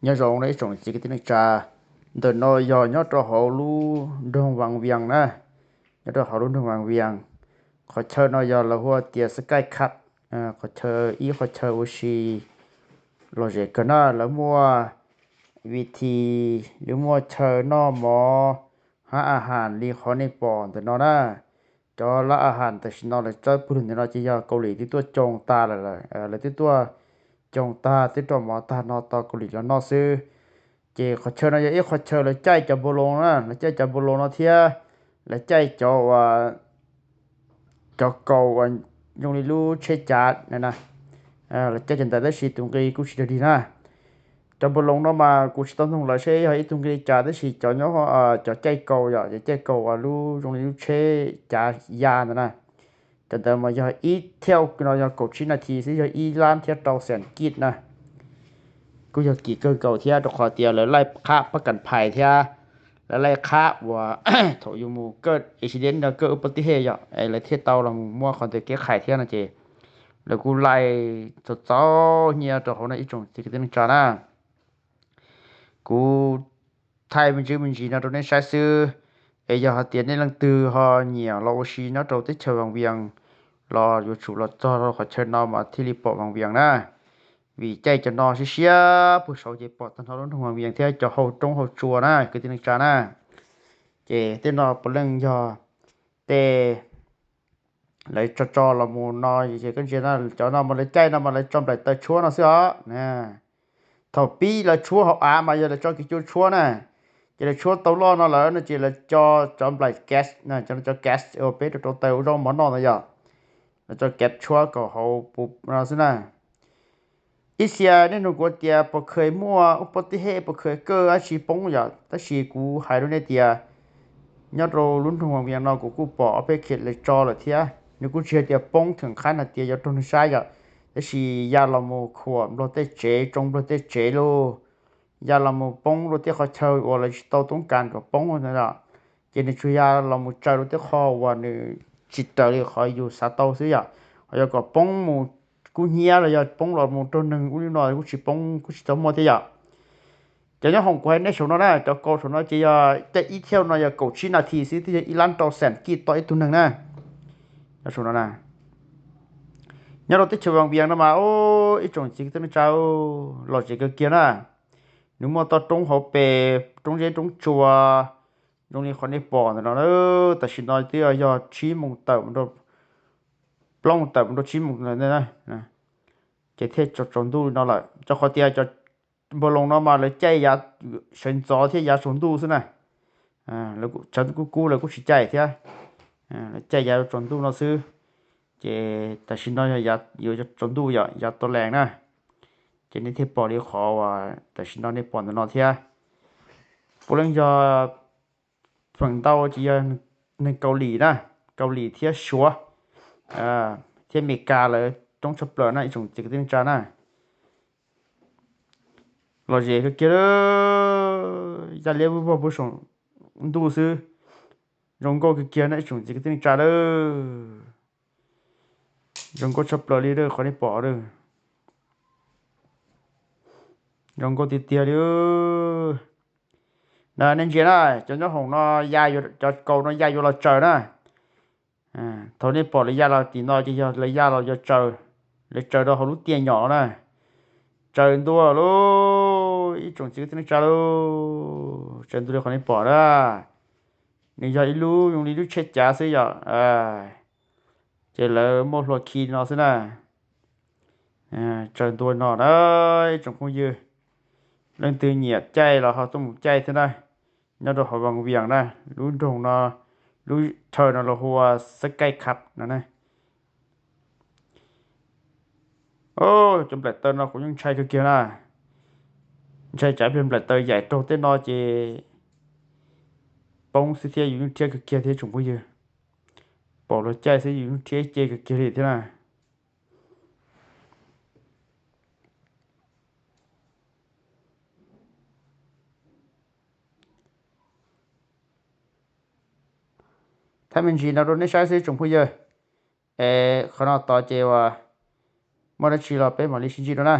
Nyob zoo na ib tsoom txiv kwv tij neej tsa, ntawm no yog nyob rau hauv lub nroog Vaj Vias na, nyob rau hauv lub nroog Vaj Vias. Qhov chaw no yog lawv hu tias Sky Cup, qhov chaw ib qhov chaw ua si lom zem kawg na, lawv muaj vi thi, lawv muaj chaw noj mov hab a has li qhov nej pom ntawm no na. Cov lab a has tam sim no lawv txawb pug lug ntawm no ces yog Kaus Lim twb tuaj coo tag lawm, lawv twb tuaj coo tag twb rau mov tag no tau Kaus Lim los noj xwb. Ces qhov chaw no yog ib qhov chaw lawv caij cov npau loo na, lawv caij cov npau loo no thiab lawv caij cov uas cov kaus uas zoo li lub tsheb cav na, lawv caij cov ntawd tab sis tus nqi kuj tsis dag dig na. Cov npau loo no mas kuv tsis tau noog lawv seb yog ib tug nqi li cas tab sis cov nyob cov caij kaus yom, cov caij kaus uas lub zoo li lub tsheb cav ya ntawd na. Cov ntawd mas yog ib thauj no yog kaum tsib nas this xwb yog ib lab thiab rau xees kij na. Kuj yog kim kawg nkaus thiab rau qhov tias lawv laij qhab pab kam phais thiab lawv laij qhab uas thaum yus mus kawj accident no kawj ub pab tib hej yom es lawv thiaj tau los mus muab qhov ntawd kev qhais thiab no ces lawv kuj laij txaus txaus nyiaj rau hauv no ib tsoom txiv kwv tij neej tsa na. Kuv thaij me ntsis me ntsis no rau nej saib xwb, es yog hais tias nej leej twg ho nyiam los ua si nyob rau teb chaws Vaj Vias los yuav tsum los txog rau qhov chaw no mas thiaj li pom Vaj Vias na. Vim caij cov no siab siab puag saud ces pom tag nrho lub nroog Vaj Vias thiab cov hau roob hau tsua na kwv tij neej tsa na. Ces tej no puav leej yog tej lawv tso tso los mus no ces koj ntsia no, cov no mas lawv caij no mas lawv tso nplaim taws tshuab no xwb os. Thaum pib lawv tshuab hauv av mas yog lawv tso kev cua tshuab na, ces lawv tshuab tau loj no lawm no ces lawv tso cov nplaim gas, cov gas uas peb rau rau taws ua zaub mov noj ntawd yom, lawv tso gas tshuab kom hauv puv no xwb na. Ib txhia nej nug kuv tias puas kheev muaj ub pab tib hej puas kheev kawj dab tsi poob yom, tab sis kuv hais rau nej tias nyob rau lub nroog Vaj Vias no kuv kuj pom ob peb khiav lawv tso lawm thiab, nws kuj tsis hais tias poob theem qhab hais tias yuav raug neeg saib yom, tab sis ya los mus khuam nplog tej tsev, tsoo nplog tej tsev lauj, ya los mus poob rau tej qhov chaw uas lawv tsis tau toob kas kom poob no yom, ces nws tsuas ya los mus tsaws rau tej qho uas nws tsis raws li qhov yus xav tau xwb yom, ho yog kom poob mus kub hnyiab los yog poob los mus raug neeg ub li no kuj tsis poob kuj tsis tau muaj thiab yom. Cov nyob hoom kuv hais nej saum no na, cov kaus saum no ces yog caij ib thauj no yog kaum tsib nas this xwb twb yog ib lab rau xees kij tau ib tug neeg na. Cov saum no na, nyob rau teb chaws Vaj Vias no mas ib tsoom txiv kwv tij neej tsa, lom zem kawg kiag na. Nws muaj toj roob hauv pes, roob zeb roob tsua, zoo li qhov nej pom ntawm no. Tam sim no twb yog tsib moos tawm, plaub moos tawm mus rau tsib moos, ces thiaj tsaus ntuj li no lawm. Rau qhov tias cov npau loo no mas lawv caij yav sawv ntxov thiab yav tsaus ntuj xwb na. Kub kub lawv kuj tsis caij thiab, lawv caij yav tsaus ntuj no xwb. Ces tam sim no yog yav yuav tsaus ntuj yom, yav tau lees na. Ces nej thiaj pom li qhov uas tam sim no nej pom ntawm no thiab. Puav leej yog feem ntau ces yog neeg Kaus Lim na, Kaus Lim thiab Suav thiab Amelikas lawv coob tshaj plaws na ib tsoom txiv kwv tij neej tsa na. Lom zem kawg kiag, ya liab vog puag saum ntuj xwb. Zoo nkauj kawg kiag na ib tsoom txiv kwv tij neej tsa lawm. Zoo nkauj tshaj plaws li qhov nej pom lawm. Zoo nkauj tiag tiag li. Nej ntsia na, cov nyob hoom no, cov kaus no ya yuav los tsaws na. Thaum nej pom lawv ya los tim no ces yog lawv ya los yuav tsaws, lawv tsaws rau hauv lub tiaj nyom na. Tsaws ntua lauj, ib tsoom txiv kwv tij neej tsa lauj, tsaws ntua li qhov nej pom na. Nws yog ib lub zoo li lub tsheb cav xwb yom, ces lawv muaj hlua khi no xwb na. Tsaws ntua no na, ib tsoom phooj ywg, leej twg nyiam caij los ho tuaj mus caij thiab na. Nyob rau hauv Vaj Vias na, lub nroog no, lub chaw no lawv hu ua Xab Kaij Khab no na. Cov nplaim taws no kuv yeej ntshai kawg kiag na. Ntshai tsam pliag nplaim taws yaim raug tej no ces poob xwb thiab yus yeej rhiab kawg kiag thiab tsoom phooj ywg. Pom luag caij xwb yus yeej rhiab ib ce kawg kiag li thiab na. Thaij me ntsis no rau nej saib xwb tsoom phooj ywg. Es qhov no tod ces uas muaj dab tsi los peb mam li sib ntsib dua na.